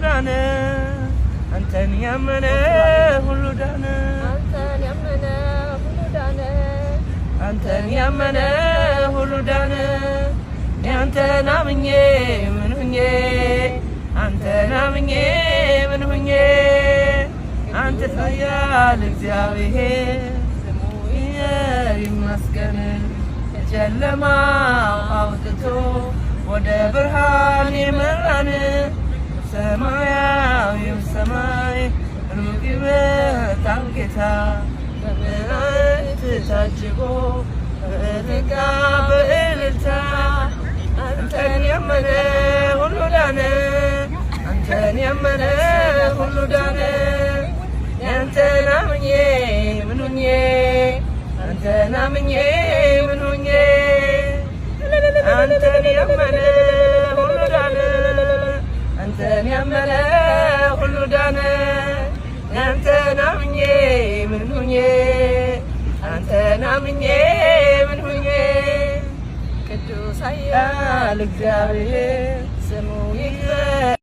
ዳነ። አንተን ያመነ ሁሉ ዳነ። አንተን ያመነ ሁሉ ዳነ። አንተን ያመነ ሁሉ ዳነ። አንተን አምኜ ምን ሁኜ፣ አንተን አምኜ ምን ሁኜ፣ አንተ ኃያል እግዚአብሔር ስሙ ይመስገን። ከጨለማው አውጥቶ ወደ ብርሃን የመራን፣ ሰማያዊው ሰማይ ሩቅ ይመጣል ጌታ፣ በመላእክት ታጅቦ በእልልታ በእልልታ። አንተን ያመነ ሁሉ ዳነ። አንተን ያመነ ሁሉ ዳነ። አንተን አምኜ ምን ሁኜ፣ አንተን አምኜ ምን ሁኜ፣ አንተን ያመነ ሁሉ ዳነ። አንተን ያመነ ሁሉ ዳነ። አንተን አምኜ ምን ሁኜ፣ አንተን አምኜ ምን ሁኜ። ቅዱስ ኃያል እግዚአብሔር ስሙ ይክበር።